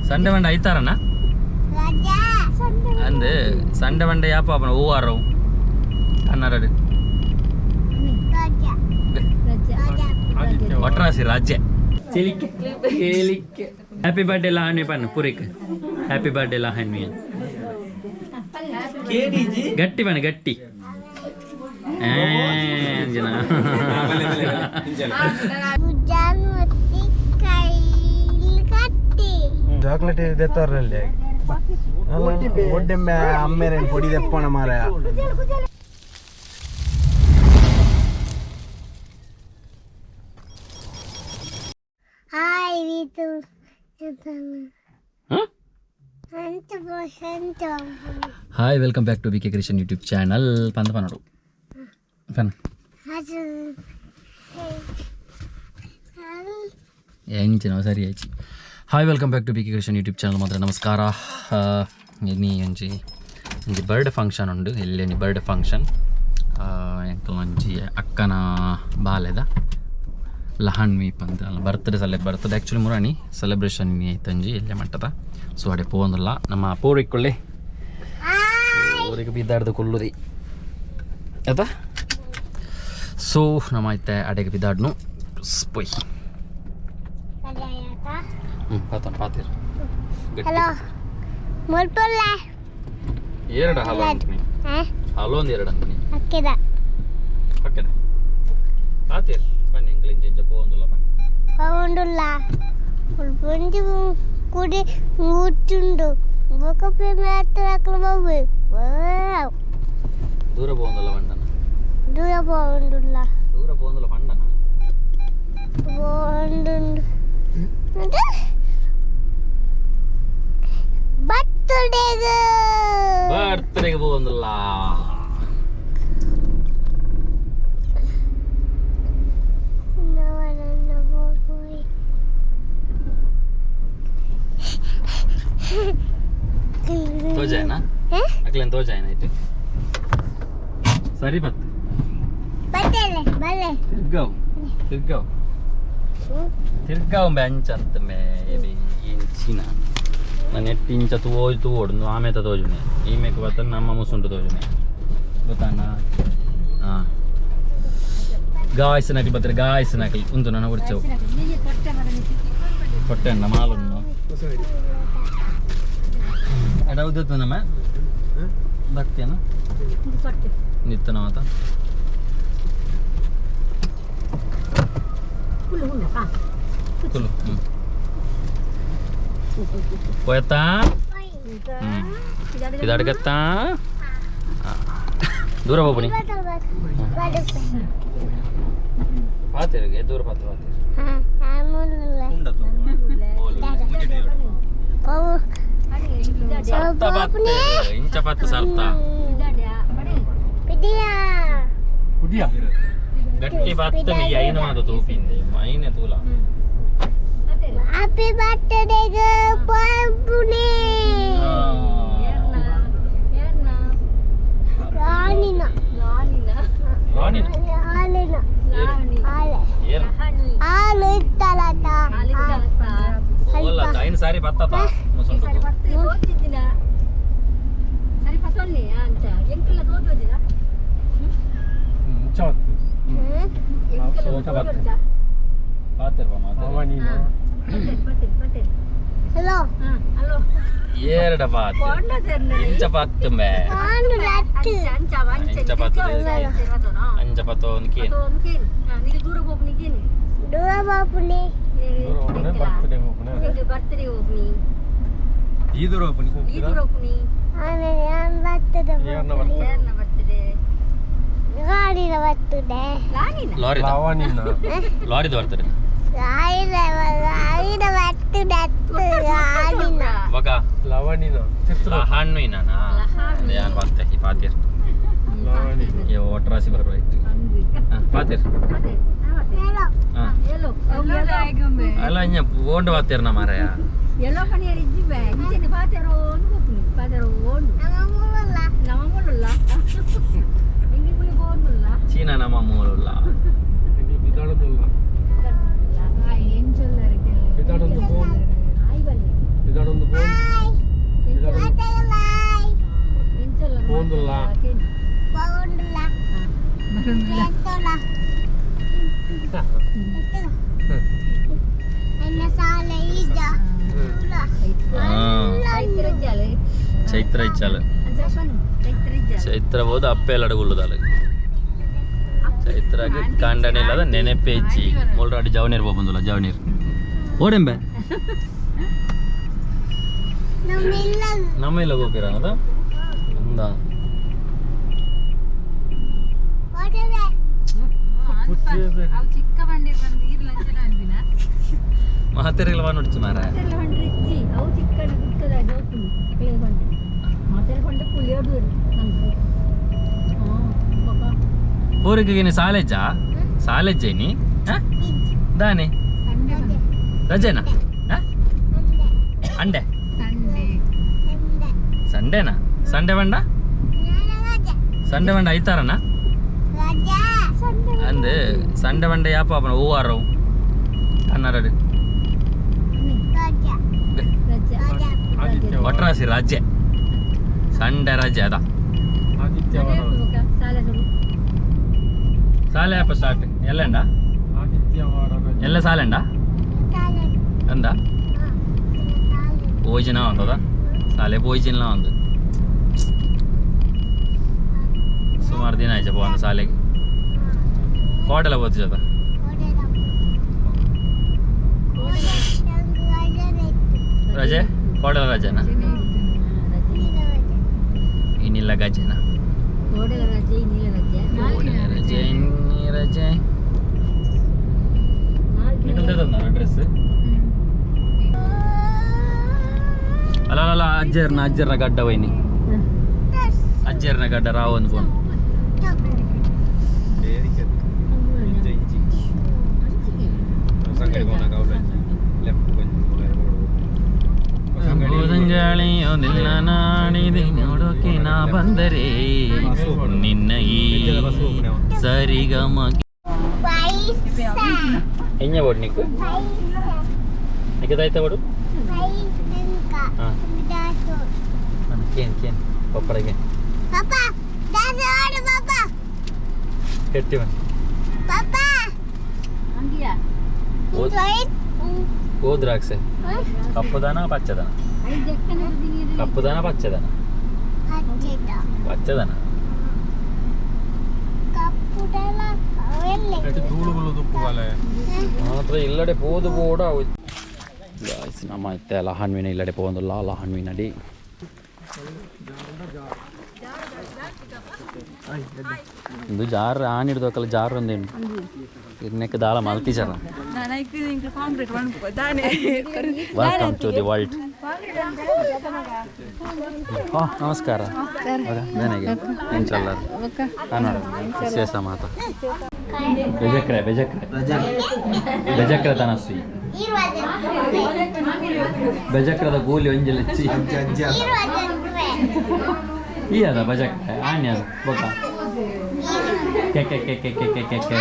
Sunday Monday ಐತಾರನ ಅಂದ್ Sunday Monday ಯಾಪ ಆಪನ ಓ ಆರವು ಕನ್ನಡ ಒಟ್ರಾಸಿ ರಾಜ್ಯ ಚಿಲಿಕ್ಕೆ ಕೇಲಿಕ್ಕೆ happy birthday ಲಹಾನ್ವಿ ಪನ್ನ ಪುರಿಕ್ happy birthday ಲಹಾನ್ವಿ ಗಟ್ಟಿ ಬಣ್ಣ ಗಟ್ಟಿ ಅಂಜನಾ. ಚಾಕ್ಲೇಟ್ ದೆತ್ತಾರಲ್ಲಿ ಒಡ್ಡೆಮ್ಮೆ ಅಮ್ಮೇರೇನು ಪೊಡಿ ದೆಪ್ಪಣ ಮಾರ. ಹಾಯ್ ವಿತು. ಹ? Hi, welcome back to B K Krishan YouTube channel. ಪಂದ ಪನ್ನಡು ಪನ್ ಎಂಚಿನ ಸರಿ ಆಯ್ತು. Hi, welcome back to B K Krishan YouTube channel. ಮಾತ್ರ ನಮಸ್ಕಾರ. ಇನಿ ಒಂಜಿ ಒಂಜಿ ಬರ್ಡೇ ಫಂಕ್ಷನ್ ಉಂಡು. ಎಲ್ಲೇನಿ ಬರ್ಡೇ ಫಂಕ್ಷನ್ ಎಂಕಲ್ನ ಒಂಜಿ ಅಕ್ಕನ ಬಾಲೆದ ಲಹನ್ವಿ ಪಂದ್ ಅಲ್ಲ ಬರ್ತ್ಡೇ ಸೆಲೆ ಬರ್ತ್ಡೇ ಆ್ಯಕ್ಚುಲಿ ಮುರಾಣಿ ಸೆಲೆಬ್ರೇಷನ್ ಐತಂಜಿ ಎಲ್ಲೇ ಮಟ್ಟದ. ಸೊ ಅಡೆ ಪೋಂದಲ್ಲ ನಮ್ಮ ಪೂರಿಕೊಳ್ಳಿ ಊರಿಗೆ ಬಿದ್ದಾಡ್ದು ಕೊಲ್ಲುದಿ ಅದ. ಸೊ ನಮ್ಮ ಐತೆ ಅಡೆಗೆ ಬಿದ್ದಾಡ್ನು ಪೊಯ್. ಹ್ಞೂ ಪಾತ ಪಾತಿರ್. ಹಲೋ ಮುಲ್ಪುಲ್ಲ. ಎರಡು ಹಲೋ ಅಂತೀನಿ. ಹಲೋ ಒಂದು ಎರಡು ಅಂತೀನಿ. ಅಕ್ಕಿದ. ಓಕೆನಾ ಪಾತಿರ್ ಬನ್ನಿ ಎಂಕಲ್ ಇಂಚ ಇಂಚ ಪೋಂದುಲ್ಲ ಬನ್ನಿ. ಪೌಂಡುಲ್ಲ ಒಂಜಿ ಕುಡಿ ಊಟುಂಡು ಬೊಕ ಮಾತ್ರ ಬಾಬು. ದೂರ ಪೋಂದುಲ್ಲ ಬಂಡನ. ದೂರ ಪೌಂಡುಲ್ಲ. ದೂರ ಪೋಂದುಲ್ಲ ಪಂಡನ. ಪೌಂಡುಂಡು ಬರ್ತಡೇಗೆ. ಬರ್ತ್ಡೇಗೆ ಪೋಂದುಲ್ಲ. ತೋಜಾಯನಾ ಅಕ್ಲೇನು ತೋಜಾಯನ ಆಯ್ತು ಸರಿ ಬತ್ತು. ಬರ್ತೇನೆ ಬಲ್ಲೆ. ತಿರ್ಗಾವ್ ತಿರ್ಗಾವ್ ತಿರ್ಗಾವ್ ಅಂಚ ಅಂತ ಮೇ ಇಂಚಿನ ನಾನು ಎಟ್ಟು ಇಂಚ ತೂವೋಜು ತೂವೋಡು ಆಮೇತ ತೋಜುನೆ ಈ ಮೇಕ್ ಬತ್ತ ನಮ್ಮ ಮುಸುಂಟು ತೋಜುನೆ ಗೊತ್ತಾನ. ಹಾಂ ಗಾಯ್ಸ್ ನಕಲಿ ಬತ್ತಾರೆ ಗಾಯ್ಸ್ ನಕಲಿ ಉಂಟು ನನ್ನ ಉರ್ಚವು ಕೊಟ್ಟೆಣ್ಣ ಮಾಲುನ್ನು ಎಡ ಉದ್ದತ್ತು ನಮ್ಮ ಭಕ್ತಿಯನ ನಿತ್ತನ ಮಾತ ಕುಲು ಹ್ಞೂ ಹೋಯತ್ತಾ ಹ್ಞೂ ಇದು ಅಡ್ಗತ್ತಾ ದೂರ ಹೋಗ್ಬನಿ ಪಾತಿರಿಗೆ ದೂರ ಪಾತ್ರ ಪಾತಿರು. ಸರ್ತ ಪತ್ತು ಇಂಚ ಪತ್ತು ಸರ್ತ ಗಟ್ಟಿ ಪತ್ತು ಈ ಐನ ಮಾತ ತೂಪಿಂದೆ ಐನೆ ತೂಲ. ಹ್ಯಾಪಿ ಬರ್ತ್ಡೇಗೆ ಪುಣೆ ರಾಣಿನ. ರಾಣಿನ. ಹಾಲಿನ ಹಾಲೆ. ಏನು? ಹಾಲು ಇತ್ತಲತ. ಓಲ್ಲ ಐನ ಸಾರಿ ಬತ್ತತ ಮುಸುಂಟು. ಪಾತಿರ್ಪ ಮಾತು. ಹಲೋ. ಏರಡ ಪಾತ್ ಇಂಚ ಪತ್ತು ಮೇ. ಹಾಲು ಲಟ್ಟು. ಇಂಚ ಪತ್ತು ಅಂಚ ಪತ್ತು ಒಂದು ಕೇನ್. ದೂರ ಬಾಪುನಿ. ಆಮೇಲೆ ನಾನು ಬರ್ತದೆ ಗಾಡಿನ ಬರ್ತದೆ. ಲಾರಿ ಲಾರಿದ ಬರ್ತದೆ. ಗಾಡಿನ ಗಾಡಿನ ಬರ್ತದೆ ಗಾಡಿನ. ಇವಾಗ ಹಣ್ಣು ಇನ್ನ ಯಾನ್ ಬಾತೆ ಈ ಪಾತಿರ್ ಈ ಒಟ್ರಾಸಿ ಬರುವ ಇತ್ತು ಪಾತಿರ್. ಹಲೋ. ಹಾಂ ಅಲ್ಲ ಇನ್ನ ಓಂಡು ಬಾತಿರ್ನ ಮಾರಾಯ. ನಮ್ಮ ಮೂಲಲ್ಲ. ಚೀನಾ ನಮ್ಮ ಮೂಲಲ್ಲ. ಚೈತ್ರ ಇಚ್ಚಾಲ ಚೈತ್ರ ಹೋದ ಅಪ್ಪೆ ಲಡಗುಲ್ಲದಾಲ ಚೈತ್ರಾಗ ಕಾಂಡನೆ ಇಲ್ಲದ ನೆನಪೇ ಇಚ್ಚಿ ಮುಲ್ರಾಡಿ ಜವನೀರ್ ಬಂದಿಲ್ಲ ಜವನೀರ್ ಓಡೆಂಬೆ ನಮ್ಮ ಇಲ್ಲ ಗೋಪಿರ ಅದ ಅಂದ ಮಾತೆರೆಗಳ ನೋಡ್ಚು ಮಾರ ಊರಿಗೆ ಸಾಲೇಜಾ ಸಾಲೇಜೇನಿ ದಾನೆ ರಜೆನಾ ಅಂಡೆ ಸಂಡೇನಾ ಸಂಡೆ ಬಂಡ ಸಂಡೆ ಬಂಡ ಐತಾರನಾ ಅಂದು ಸಂಡೆ ಬಂಡೆ ಯಾಪ ಅಪ್ಪನ ಹೂವಾರವು ಕನ್ನಡ ಒಟ್ರಾಸಿ ರಜೆ ಸಂಡೆ ರಜೆ ಅದ ಸಾಲೆ ಯಾಪ ಸ್ಟಾರ್ಟ್ ಎಲ್ಲಂಡ ಎಲ್ಲ ಸಾಲೆಂಡ ಅಂದ ಭೋಜನ ಒಂದದ ಸಾಲೆ ಭೋಜನ ಒಂದು ಸುಮಾರು ದಿನ ಆಯ್ತು ಒಂದು ಸಾಲೆಗೆ ಕೋಟೆಲ್ಲ ಹೋಗ್ತು ಜೊತೆ ರಜೆ ಕೋಟೆಲ ರಜೆನಾ ಇನ್ನಿಲ್ಲ ಗಜೆನಾ ರಜೆ ಇನ್ನಿ ರಜೆ ಡ್ರೆಸ್ ಅಲ್ಲ ಅಲ್ಲ ಅಜ್ಜರ್ನ ಅಜ್ಜರ್ನ ಗಡ್ಡ ವೈನಿ ಅಜ್ಜರ್ನ ಗಡ್ಡ ರಾವ್ ಒಂದು ಫೋನ್ ನೋಡೋಕೆ ನಾ ಬಂದರೆ ನಿನ್ನ ಈ ಸರಿಗಮ ಎಂಜ ಬೋಡು ನಿಕ್ಕು ನಿಕ್ಕದಾಯ್ತಾ ಬೋಡು ಕೇನ್ ಕೇನ್ ಪಪ್ಪಡಗೆ ಕೆಟ್ಟಿ ಓ ದ್ರಾಕ್ಷೆ ಕಪ್ಪುದಾನ ಪಚ್ಚದನ ಕಪ್ಪುದಾನ ಪಚ್ಚದನ ಪಚ್ಚದನ ಮಾತ್ರ ಇಲ್ಲಡೆ ಪೋದು ಬೋಡ ನಮ್ಮ ಇತ್ತೆ ಲಹಣ್ವಿನ ಇಲ್ಲಡೆ ಪೋಂದುಲ್ಲ ಲಹಣ್ವಿನಡಿ ಇದು ಜಾರ್ ಆನ್ ಹಿಡ್ದೋಕಲ್ಲ ಜಾರ್ ಒಂದೇನು ಇರ್ನೆಕ್ ದಾಳ ಮಲ್ತಿಜರ. Welcome to the world. ನಮಸ್ಕಾರ. ನನಗೆ ವಿಶೇಷ ಮಾತ ಬೆಜಕ್ರೆ ಬೆಜಕ್ರೆ ಬೆಜಕ್ರೆ ತನಸ್ವಿ ಬೆಜಕ್ರದ ಗೂಲಿ ಒಂಜೆಲೆಚ್ಚಿ ಈ ಅದ ಬಜಕ್ರೆ ಆಣ್ಯ ಬೊಕ್ಕ K K K K K K K K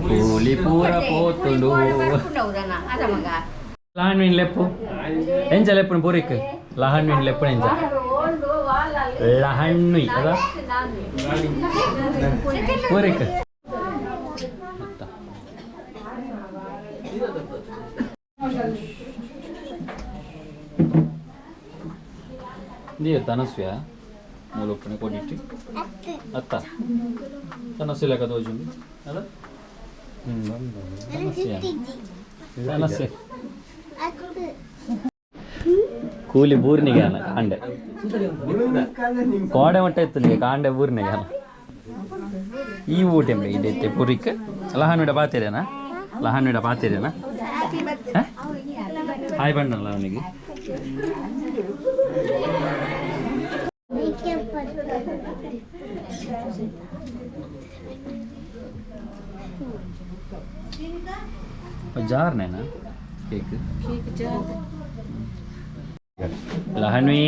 ಕೂಲಿ ಪೂರ ಪೋತುಂಡು ಲಹಣ್ವಿನ್ ಲೆಪ್ಪು ಎಂಚ ಲೆಪ್ಪುನು ಪೂರಿಕ್ ಲಹಣ್ವಿನ್ ಲೆಪ್ಪು ಎಂಚ ಲಹಣ್ವಿ ಅದ ಪೂರಿಕ್ ತನಸ್ವಿಯ ಮೂಲೊಪ್ಪನೆ ಕೊಡಿಟ್ಟು ಅತ್ತ ತನಸ್ವಿ ಲೆಕ್ಕ ತೋಜುಂಡು ಅದ ತನಸ್ವಿ ಕೂಲಿ ಬೂರ್ನಿಗೆ ಅನ್ನ ಕಾಂಡೆ ಕೋಡೆ ಮಟ್ಟ ಇತ್ತು ಕಾಂಡೆ ಬೂರ್ನಿಗೆ ಅನ್ನ ಈ ಊಟ ಇಡೈತೆ ಪುರಿಕ್ ಲಹನ್ವಿಡ ಪಾತಿರೇನಾ ಲಹನ್ವಿಡ ಪಾತಿರೇನಾ ಹಾಯ್ ಬಂಡಲ್ಲ ಅವನಿಗೆ ಜಾರ್ನೇನಾ ಕೇಕ್ ಲಹನ್ವಿ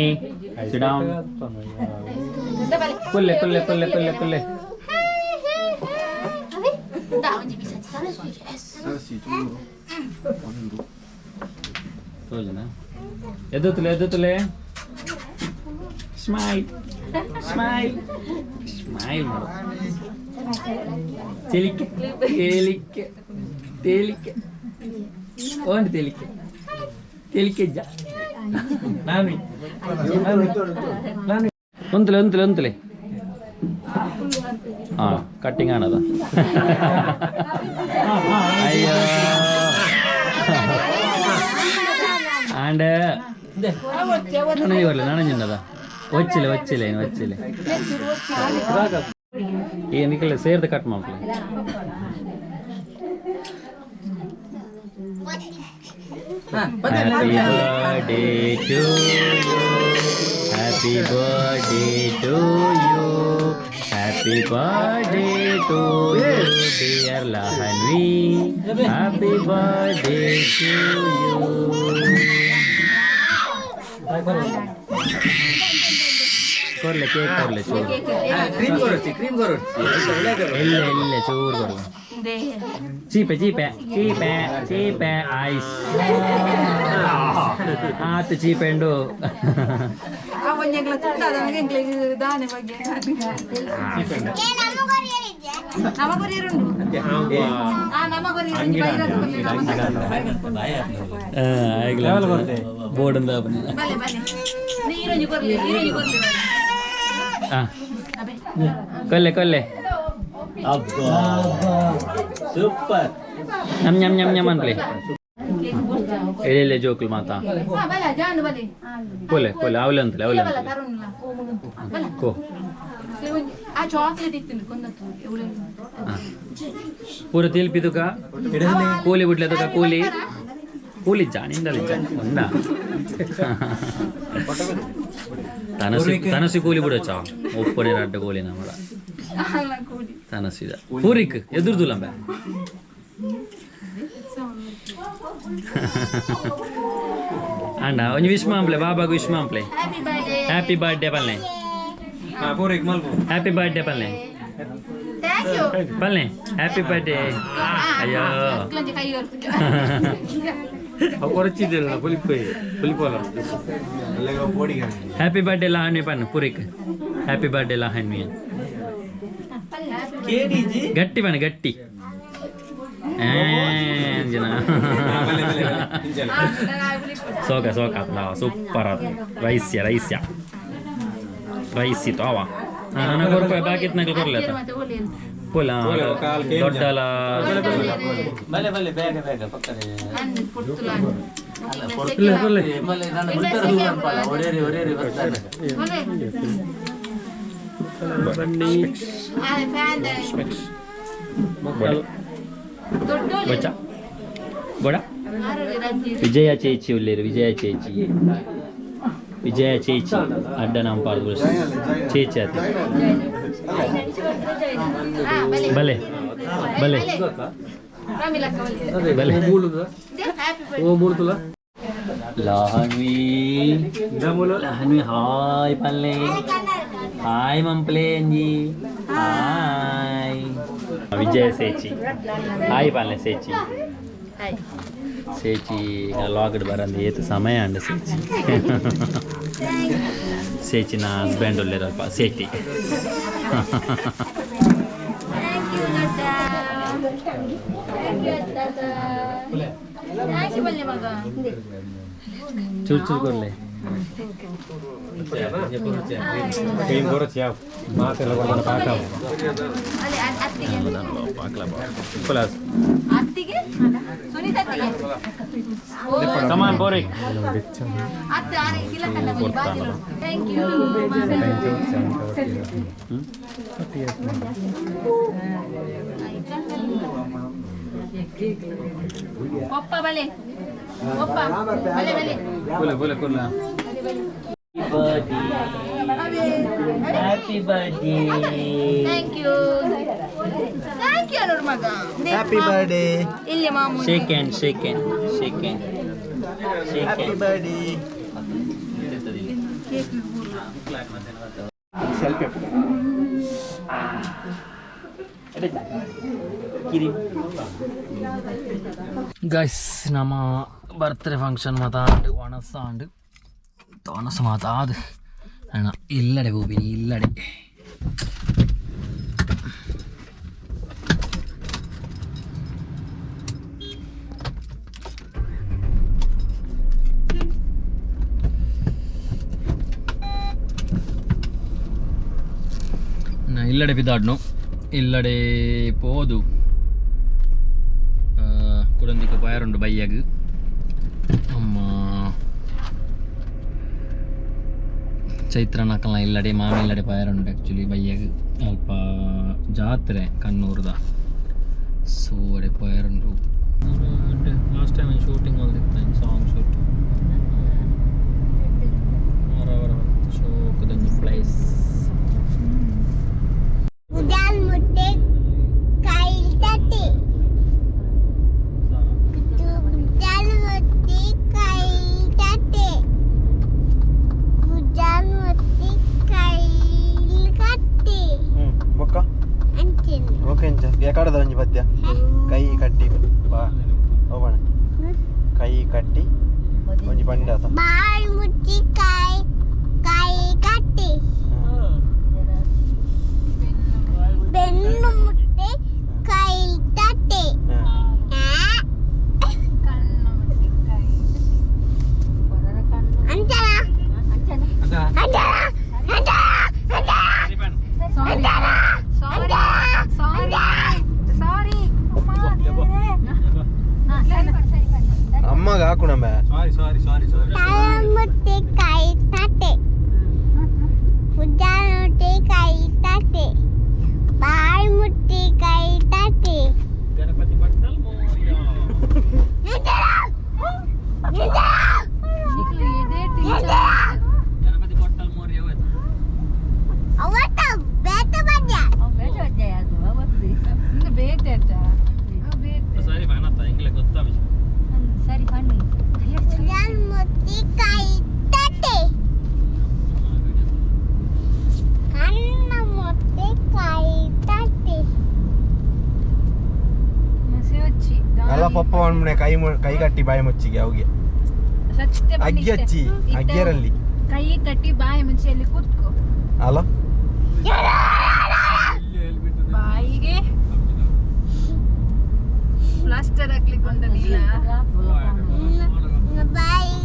ಸಿಟ್ ಡೌನ್ ಕುಲ್ಲೆ ಕುಲ್ಲೆ ಕುಲ್ಲೆ ಕುಲ್ಲೆ ಕುಲ್ಲೆ ತೋಜನಾ ಎದ್ದುತ್ತಲೆ ಎದ್ದುತ್ತಲೆ ಸ್ಮೈಲ್ ಸ್ಮೈಲ್ ಸ್ಮೈಲ್ ಮಾಡು. ತೆಲಿಕೆ ತೇಲಿಕೆ ತೇಲಿಕೆ ಓಂಡು ತೇಲಿಕೆ ತೇಲಿಕೆ ಇಜ್ಜ ನಾನು ನಾನು ಒಂತಲೆ ಒಂತಲೆ ಒಂತಲೆ ಹಾ ಕಟ್ಟಿಂಗ್ ಆನದ. ಅಯ್ಯೋ, ಆಂಡ ನಾನು ಬರಲಿ ನಾನಂಜಿಂದದ ಒಚ್ಚಿಲೆ ಒಚ್ಚಿಲೆ ಏನು ಒಚ್ಚಿಲೆ ಈ ನಿಕಲೆ ಸೇರ್ದು ಕಟ್ ಮಾಡ್ಲಿ. Happy birthday to you, happy birthday to you, happy birthday to you, dear Lahanvi, happy birthday to you. ಕೊರ್ಲೆ cake ಕೊರ್ಲೆ ಚೂರು. ಕ್ರೀಮ್ ಕೊರೊಚ್ಚಿ, ಕ್ರೀಮ್ ಕೊರೊಚ್ಚಿ. ಇಲ್ಲ ಇಲ್ಲ, ಚೂರು ಕೊರ್ಲೆ. ಚೀಪೆ ಚೀಪೆ ಚೀಪೆ ಚೀಪೆ ಐಸ್ ಆತು ಚೀಪೆಂಡು. ಅವನ್ನೆಗ್ಲ ತುಂಡಾದ ಎಂಕ್ಲೆಗ್ ದಾನೆ ಬಗ್ಗೆ ನಮ ಕೊರಿಯರುಂಡು. ಆ ನಮ ಕೊರಿಯರು. ಬೋರ್ಡ್ ಬಲೆ ಬಲೆ ನೀರೊಂಜಿ ಕೊರ್ಲಿ, ನೀರೊಂಜಿ ಕೊರ್ಲಿ. ಕೊಲ್ಲೆ ಕೊಲ್ಲೆ. ಸೂಪರ್. ನಮ್ ನಮ್ ನಮ್ ನಮ್ ಅನ್ಪ್ಲೆ ಎಳೆ ಜೋಕುಲು ಮಾತಾ. ಬಲೆ ಜಾನು ಬಲೆ. ಕೊಲೆ ಕೊಲೆ ಅವಲೆ ಅಂತಲೆ ಅವಲೆ ಬಲ ಅಂತಲೆ. ತರುಣ್ಲ ಬಲ. ಕೋ. ಆ ಚಾಕ್ಲೇಟ್ ಇತ್ತು ಕೊಂದತ್ತು. ಪೂರ ತಿಲ್ಪಿದುಕ ಕೂಲಿ ಬಿಡ್ಲೆ ತುಕ ಕೂಲಿ ಕೂಲಿ ಜಾನಿಂದಲೇ ಒಂದ ತನಸಿ ತನಸಿ ಕೂಲಿ ಬಿಡೋಚ ಒಪ್ಪನೆ ರಡ್ಡ ಕೂಲಿ ನಮ್ಮಡ ತನಸಿದ ಪೂರಿಕ್ ಎದುರ್ದುಲಂಬೆ. ಅಂಡ ಒಂಜಿ ವಿಶ್ ಮಾಂಪ್ಲೆ ಬಾಬಾಗ್ ವಿಶ್ ಮಾಂಪ್ಲೆ. Happy birthday. ಹ್ಯಾಪಿ ಬರ್ಡೇ ಪಲ್ಲೆ. ಪೂರಿಕ್ ಮಲ್ಪು. ಹ್ಯಾಪಿ ಬರ್ಡೇ ಪಲ್ಲೆ. Thank you. ಪಲ್ಲೆ ಹ್ಯಾಪಿ ಬರ್ಡೇ. ಅಯ್ಯೋ. ಕೈ. ಕೊರಚಿದ್ದಿಲ್ಲ ಪುಲಿಪು ಪುಲಿಪೋಲ. ಹ್ಯಾಪಿ ಬರ್ಡೇ ಲಹನ್ವಿ ಪನ್ ಪುರಿಕ್ ಹ್ಯಾಪಿ ಬರ್ಡೇ ಲಹನ್ವಿ. ಗಟ್ಟಿ ಬಣ್ಣ ಗಟ್ಟಿ ಅಂಜನ ಸೋಕ ಸೋಕ ಸೂಪರ್ ಆತು. ರೈಸ್ಯ ರೈಸ್ಯ ರೈಸ್ ಇತ್ತು ಅವ ನನ್ನ ಕೊರ್ಪ ಬಾಕಿ ಇತ್ತು ಕೊರ್ಲೆ ಪೋಲ ದೊಡ್ಡಲ. ಬಲೆ ಬಲೆ ಬೇಗ ಬೇಗ ಪಕ್ಕನೆ. ಬಚ್ಚ ಬಡ ವಿಜಯ ಚೇಚಿ ಉಳ್ಳೇರು ವಿಜಯ ಚೇಚಿ ವಿಜಯ ಚೇಚಿ ಅಡ್ಡ ನಮ್ಮ ಚೇಚಿ ಆತ. ಬಲೆ ಬಲೆ ಬಲೆ. ಲಹನ್ವಿ ಲಹನ್ವಿ ಹಾಯ್ ಪಲ್ಲೆ ಹಾಯ್ ಮಂಪ್ಲೆ ಅಂಜಿ ಹಾಯ್ ವಿಜಯ ಸೇಚಿ ಹಾಯ್ ಪಲ್ಲೆ ಸೇಚಿ ಸೇಚಿ ಲಾಗ್ಡ್ ಬರಂದು ಏತು ಸಮಯ ಅಂಡ ಸೇಚಿ ಸೇಚಿನ ಹಸ್ಬೆಂಡ್ ಉಲ್ಲೇರಲ್ಪ ಸೇಟಿ. ಚೂರು ಚೂರು ಕೊರ್ಲೆ. ಕ್ರೀಮ್ ಕೊರೊಚ್ಚಿ ಯಾವ ಮಾತೆಲ್ಲ ಕೊಡ್ತಾನೆ ಪಾಕ. ಅತ್ತಿಗೆ ಸುನೀತ ಅತ್ತಿಗೆ. ಕಮಾನ್ ಬೋರಿಕ್. ಅತ್ತೆ ಆರಿಗೆ ತಿಲಕಣ್ಣ. Thank you. ಪಪ್ಪ ಬಲೆ ಪಪ್ಪ ಬಲೆ ಬಲೆ. ಕೊಲೆ ಕೊಲೆ ಕೊಲ್ಲ. Happy birthday. Thank you, thank you ನೋಡು ಮಗ. Happy birthday. ಇಲ್ಲಿ ಮಾಮು. Shake hand, shake hand, shake hand, shake happy hand. Birthday. Selfie. Guys, ನಮ್ಮ ಬರ್ತ್ಡೇ ಫಂಕ್ಷನ್ ಮಾತಾಂಡು ಒಣಸಾಂಡು ಒಣಸು ಮಾತಾದು ಅಣ್ಣ ಇಲ್ಲಡೆ ಹೋಗಿನಿ ಇಲ್ಲಡೆ. ಇಲ್ಲಡೆ ಬಿದ್ದಾಡ್ನು ಇಲ್ಲಡೆ ಪೋದು ಕುಡಂದಿಕ ಪಯರುಂಡು ಬೈಯಾಗ ಅಮ್ಮ ಚೈತ್ರನಕಲ್ನ ಇಲ್ಲಡೆ ಮಾಮಿ ಇಲ್ಲಡೆ ಪಯರುಂಡು ಆ್ಯಕ್ಚುಲಿ ಬೈಯಾಗ ಅಲ್ಪ ಜಾತ್ರೆ ಕಣ್ಣೂರ್ದ ಸೊ ಅಡೆ ಪಯರುಂಡು ಲಾಸ್ಟ್ ಟೈಮ್ ಶೂಟಿಂಗ್ ಮಲ್ದಿತ್ತು ಸಾಂಗ್ ಶೂಟ್ ಶೋಕದಂಜಿ ಪ್ಲೇಸ್ ಉದಾಲ್ ಮುಟ್ಟೆ ಕೈ ತಟ್ಟಿ ಉದಾಲ್ ಮುಟ್ಟಿ ಕೈ ತಟ್ಟಿ ಉದಾಲ್ ಮುಟ್ಟಿ ಕೈ ಕಟ್ಟಿ ಬೊಕ್ಕ ಅಂತೀನಿ ಬೊಕ್ಕ ಎಂಚ ಎಕಡದ ಒಂಜಿ ಪದ್ಯ ಕೈ ಕಟ್ಟಿ ಬಾ ಹೋಗೋಣ ಕೈ ಕಟ್ಟಿ ಒಂಜಿ ಪಂಡಾತ ಬಾಳ್ ಮುಟ್ಟಿ ಕೈ ಕೈ ಕಟ್ಟಿ ಬೆನ್ನು ಮುಟ್ಟಿ ಕೈ ತಟ್ಟಿ ಅಂಚನ ಅಂಚನ ಅಂಚನ ಸಾರಿ ಸಾರಿ ಸಾರಿ ಅಮ್ಮಗ ಹಾಕುಣಮ್ಮ ಸಾರಿ ಸಾರಿ ಸಾರಿ ಸಾರಿ ತಲೆ ಮುಟ್ಟಿ ಕೈ ತಟ್ಟಿ ಭುಜ ಮುಟ್ಟಿ ಕೈ ತಟ್ಟಿ ಬಾಳ್ ಮುಟ್ಟಿ ಕೈ ತಟ್ಟಿ ಗಣಪತಿ ಬಟ್ಟಲ್ ಮೋರ್ಯ ಗಣಪತಿ ಬಟ್ಟಲ್ ಮೋರ್ಯ ಹೋಯ್ತು ಅವತ್ತ ಬೇಟ ಬಂದ್ಯಾ ಬೇತೆ ಆಯ್ತಾ ಸರಿ ಬಾನತ್ತ ಎಂಗ್ಲೆ ಗೊತ್ತಾ ವಿಷಯ ಸರಿ ಬನ್ನಿ ಭುಜ ಮುಟ್ಟಿ ಕೈ ತಟ್ಟಿ ಕಣ್ಣ ಮುಟ್ಟಿ ಕೈ ತಟ್ಟಿ ಅಲ್ಲ ಪಪ್ಪ ಒಂದ್ಮನೆ ಕೈ ಕೈ ಕಟ್ಟಿ ಬಾಯಿ ಮುಚ್ಚಿಗೆ ಅವಿಗೆ ಸತ್ಯ ಅಗ್ಗಿ ಹಚ್ಚಿ ಅಗ್ಗಿಯರಲ್ಲಿ ಕೈ ಕಟ್ಟಿ ಬಾಯಿ ಮುಂಚೆಯಲ್ಲಿ ಕೂತ್ಕೋ ಅಲ್ಲ ಬಾಯಿಗೆ ಪ್ಲಾಸ್ಟರ್ ಹಾಕ್ಲಿಕ್ಕೆ ಉಂಟ ನೀಲ ಬಾಯಿ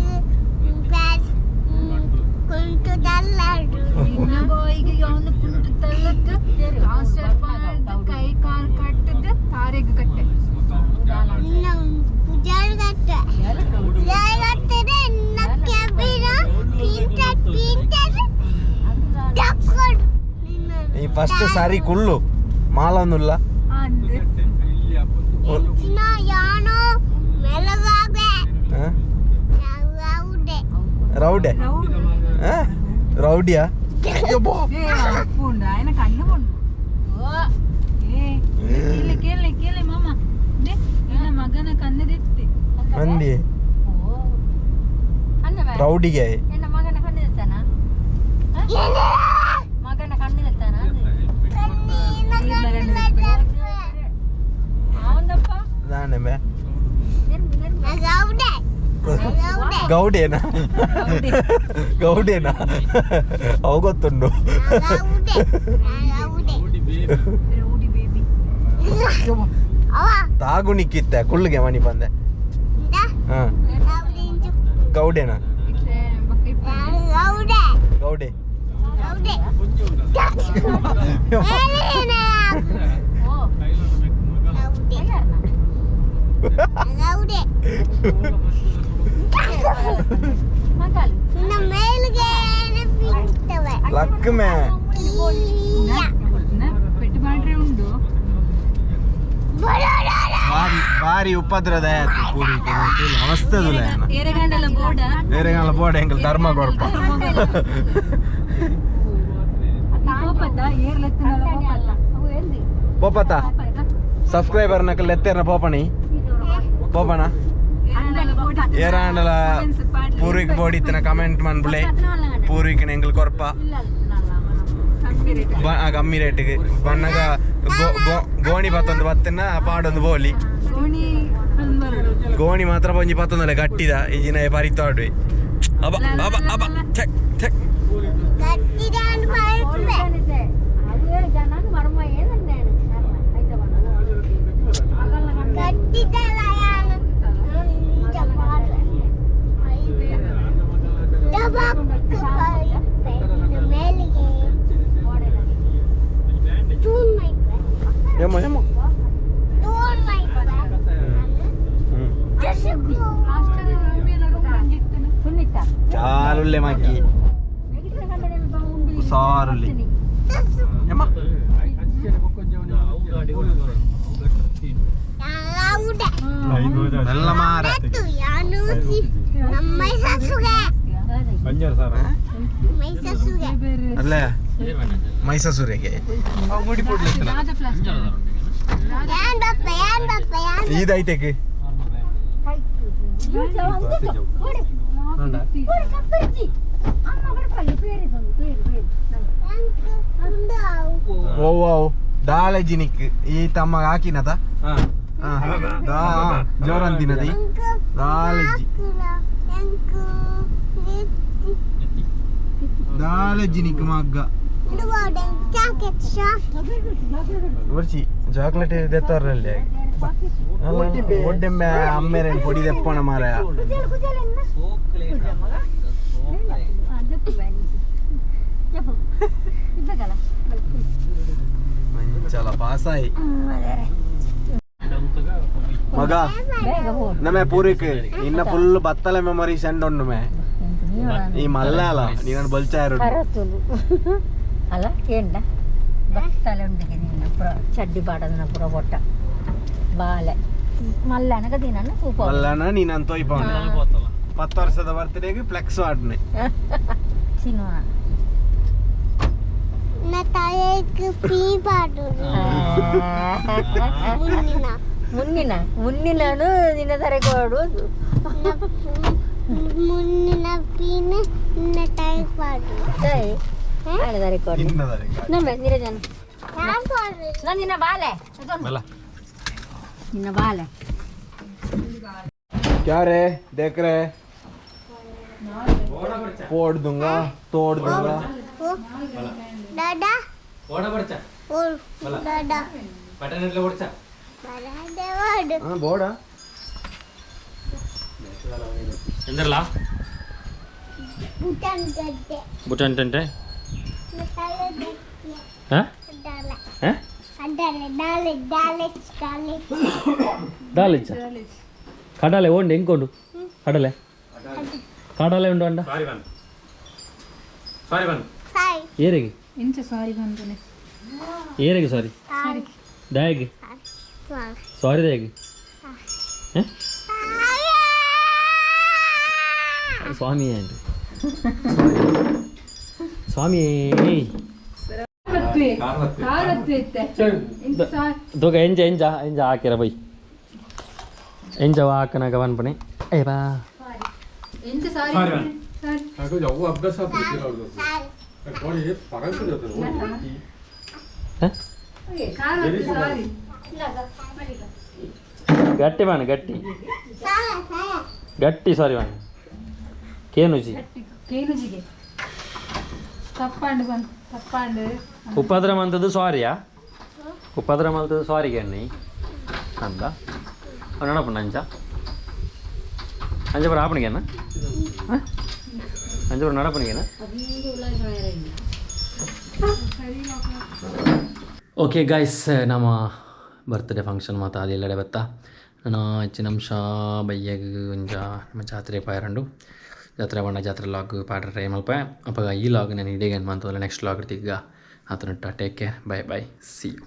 ಕುಂಟು ತಲ್ಲಡು ನಿನ್ನ ಬಾಯಿಗೆ ಅವನು ಕುಂಟು ತಲ್ಲದ್ದು ಪ್ಲಾಸ್ಟರ್ ಪಾಡ್ದು ಕೈ ಕಾಲು ಕಟ್ಟದ್ದು ತಾರೆಗೆ ಕಟ್ಟೆ ಪೂಜಾರಿ ಕಟ್ಟೆ ಕೆಬಿನ ಪೀಂಟರ್ ಪೀಂಟರ್ ದಕ್ಕೊಡು ಈ ಫಸ್ಟ್ ಸಾರಿ ಕುಳ್ಳು ಮಾಲೊಂದುಲ್ಲ ಅಂದೆ ಎಂಚಿನ ಯಾನೋ ಮೆಲವಾಗೆ ಹ? ರೌಡೆ ರೌಡೆ ಹ? ರೌಡಿಯಾ ಅಯ್ಯಬ್ಬಾ. ಏ ಉಂಡು ఆయన ಕಣ್ಣು ಉಂಡು ಏ ಕೇಳಿ ಕೇಳಿ ಕೇಳಿ ಮಾಮ ದೆ, ನಿನ್ನ ಮಗನ ಕಣ್ಣದಿತ್ತಿ ಮಂದಿ ರೌಡಿಗೆ ಮಗನ ಕಣ್ಣು ಮಗನ ಕಣ್ಣು ಅವನಪ್ಪ ನಾನೇ ರೌಡೆ ರೌಡೆ ಗೌಡೇನಾ ಗೌಡೇನಾ ಅವು ಗೊತ್ತುಂಡು ರೌಡೆ ರೌಡೆ ರೌಡಿ ಬೇಬಿ ಅವ ತಾಗುಣಿಕ್ಕಿತ್ತ ಕುಳ್ಳುಗೆ ಮಣಿ ಬಂದೆ ಇಂದ ಹಾ ರೌಡೆ ಇಂಚು ಗೌಡೇನಾ ರೌಡೆ ಗೌಡೆ ರೌಡೆ ಏನೇನೇ ರೌಡೆ ರೌಡೆ ನಿನ್ನ ಮೇಲ್ಗೆ ಬೀಳ್ತವೆ ಲಕ್ಮೆ ಕೀಯ. ಪೆಟ್ಟು ಮಾಡ್ರೆ ಉಂಡು ಭಾರಿ ಭಾರಿ ಉಪದ್ರದ ಆಯ್ತು ಪೂರಿ ಅವಸ್ಥೆದುಲ ಏರೆಗಂಡಲ ಬೋಡ ಬೇರೆಗಳ ಬೋರ್ಡ್ ಎಂಕಲ್ ಧರ್ಮ ಕೊರ್ಪ ಕೋಪದ ಏರ್ಲೆತ್ತಿನಲ್ಲ ಪೋಪತ ಸಬ್ಸ್ಕ್ರೈಬರ್ ನಕಲ್ ಎತ್ತೇರ್ನ ಪೋಪಣಿ ಪೋಪಣ ಏರಾಂಡಲ ಪೂರ್ವಿಕ್ ಬೋಡಿತ್ತಿನ ಕಮೆಂಟ್ ಮನ್ಬುಲೆ ಪೂರ್ವಿಕ್ನ ಎಂಕಲ್ ಕೊರ್ಪ ಕಮ್ಮಿ ರೇಟಿಗೆ ಬಣ್ಣಗ ಗೋಣಿ ಪತ್ತೊಂದು ಬತ್ತಿನ ಪಾಡೊಂದು ಬೋಲಿ ಗೋಣಿ ಮಾತ್ರ ಪೊಂಜಿ ಪತ್ತೊಂದಲ್ಲ ಗಟ್ಟಿದ ಈ ಜಿನ ಪರಿತಾಡ್ವಿ ಅಬ ಅಬ ಅಬ ಠೆಕ್ ಠೆಕ್ ಗಟ್ಟಿದಾನ್ ಬರ್ತವೆ. ಗಟ್ಟಿದಲ್ಲ ಯಾನು. ಮುಂಚೆ ಮಾಡ್ವೆ. ದಬಾಕ್ ಬರ್ತವೆ. ಮೇಲಿಗೆ. ಉಸಾರುಲ್ಲೆ ಮಗ್ಗಿ ಉಸಾರುಲ್ಲಿ ಯಮ್ಮ. ಮೆಲ್ಲ ಮಾರ. ಅಲ್ಲೇ ಮೈಸೂರಿಗೆ ಇದೈತೆಕ್. ಓ ಓ ದಾಳೆ ಜಿನಿಕ್ ಈ ತಮ್ಮ ಹಾಕಿನತ ಜೋರಂತಿನದಿ ದಾಲೆಜ್ಜಿ ದಾಲೆಜ್ಜಿನಿಕ್ ಮಗ್ಗ ಬರ್ಚಿ ಚಾಕ್ಲೇಟ್ ದೆತ್ತಾರಲ್ಲಿ ಒಡ್ಡೆಮ್ಮೆ ಅಮ್ಮೇರೇನು ಪೊಡಿ ದೆಪ್ಪಣ ಮಾರ. ಮಂಚಲ ಪಾಸಾಯಿ ಮಗ ನಮೆ ಪೂರಿಕ್ ಇನ್ನ ಫುಲ್ ಬತ್ತಲೆ ಮೆಮೊರಿ ಸೆಂಡ್ ಉಂಡು ಮೇ ಈ ಮಲ್ಲ ಅಲ್ಲ ನೀನು ಬಲ್ಚಾರು. ಅಲ್ಲ ಕೇಂಡ ಬತ್ತಲೆ ಉಂಡಿಗೆ ನಿನ್ನ ಪುರ ಚಡ್ಡಿ ಪಾಡದನ ಪುರ ಬೊಟ್ಟ ಬಾಲೆ ಮಲ್ಲನಗ ದಿನನ ತೂಪ. ಮಲ್ಲನ ನೀನು ಅಂತ ತೋಯ್ಪವನೆ 10 ವರ್ಷದ ಬರ್ತ್ಡೇಗೆ ಫ್ಲೆಕ್ಸ್ ಆಡ್ನೆ. ಸಿನಿಮಾ. ಮುನ್ನಿನ ಮುನ್ನಿನನು ನಿನ್ನ ತರ ಕೊಡುವುದು. ಮುನ್ನಿನ ಪೀನ ನಿನ್ನ ತಾಯಿ ಪಾಡು. ಸರಿ ದಾರೆ ಕೊಡು. ನಮ್ಮ ನಿರಜನ ನಾನು ನಿನ್ನ ಬಾಲೆ ನಿನ್ನ ಬಾಲೆ. क्या रे देख रहे, फोड़ दूंगा, तोड़ दूंगा. दादा दादा. ಹಾಂ ಬೋಡ. ಎಂದರಲ್ಲ ಬುಟನ್ ಟಂಟೆ. ಹಾಂ ಹಾಂ ದಾಲಿಚ್ಚ ಕಡಲೆ ಓಂಡು ಎಂಕೊಂಡು ಕಡಲೆ ಕಡಲೆ ಉಂಡು ಅಂಡ. ಏರಿಗೆ ಎಂಚ ಸಾರಿ ಬಂದನೆ? ಏರಿಗೆ ಸಾರಿ ದಾಯಗೆ ಸಾರಿ ದಾಯಗೆ ಸ್ವಾಮಿ ಅಂಡ್ ಸ್ವಾಮಿ. ದೊಗ ಎಂಜ ಎಂಜ ಎಂಜ ಹಾಕಿರ ಬೈ ಎಂಜ ಹಾಕನಾಗ ಪನ್ಪಣೆ ಏ ಬಾ. ಎಂಚ ಸಾರಿ ಸಾರಿ? ಸಾರಿ. ಗಟ್ಟಿ ಬಾಣ ಗಟ್ಟಿ ಗಟ್ಟಿ ಸಾರಿ ಬಾಣ ಕೇನುಜಿ. ಕೇನುಜಿಗೆ ತಪ್ಪಾಂಡು ಬಂದು ತಪ್ಪಾಂಡು. ಉಪದ್ರ ಮಂತದ್ದು ಸಾರಿಯಾ? ಉಪದ್ರ ಮಲ್ತದ್ದು ಸಾರಿಗೆ ಅಣ್ಣಿ ಅಂದ ನಡಪಣ್ಣ ಅಂಚ ಅಂಚ ಬರ ಆಪಣಿಗೆನ ಅಂಚ ಬರ ನಡಪಣಿಗೆನ. ಓಕೆ ಗೈಸ್, ನಮ್ಮ ಬರ್ತ್ಡೇ ಫಂಕ್ಷನ್ ಮಾತ ಅದು ಬತ್ತ. ನಾನು ಹೆಚ್ಚಿನ ಅಂಶ ಬಯ್ಯಗ್ ಒಂಜ ನಮ್ಮ ಜಾತ್ರೆ ಪಾಯರಂಡು ಜಾತ್ರೆ ಬಣ್ಣ ಜಾತ್ರೆ ಲಾಗ್ ಪಾಡ್ರೆ ಮಲ್ಪ ಅಪ್ಪಗ ಈ ಲಾಗ್ ನಾನು ಇಡೀ ಮಂತದಲ್ಲ. ನೆಕ್ಸ್ಟ್ ಲಾಗ್ ತಿಗ್ಗ ಆತನ. Take care, bye bye, see you.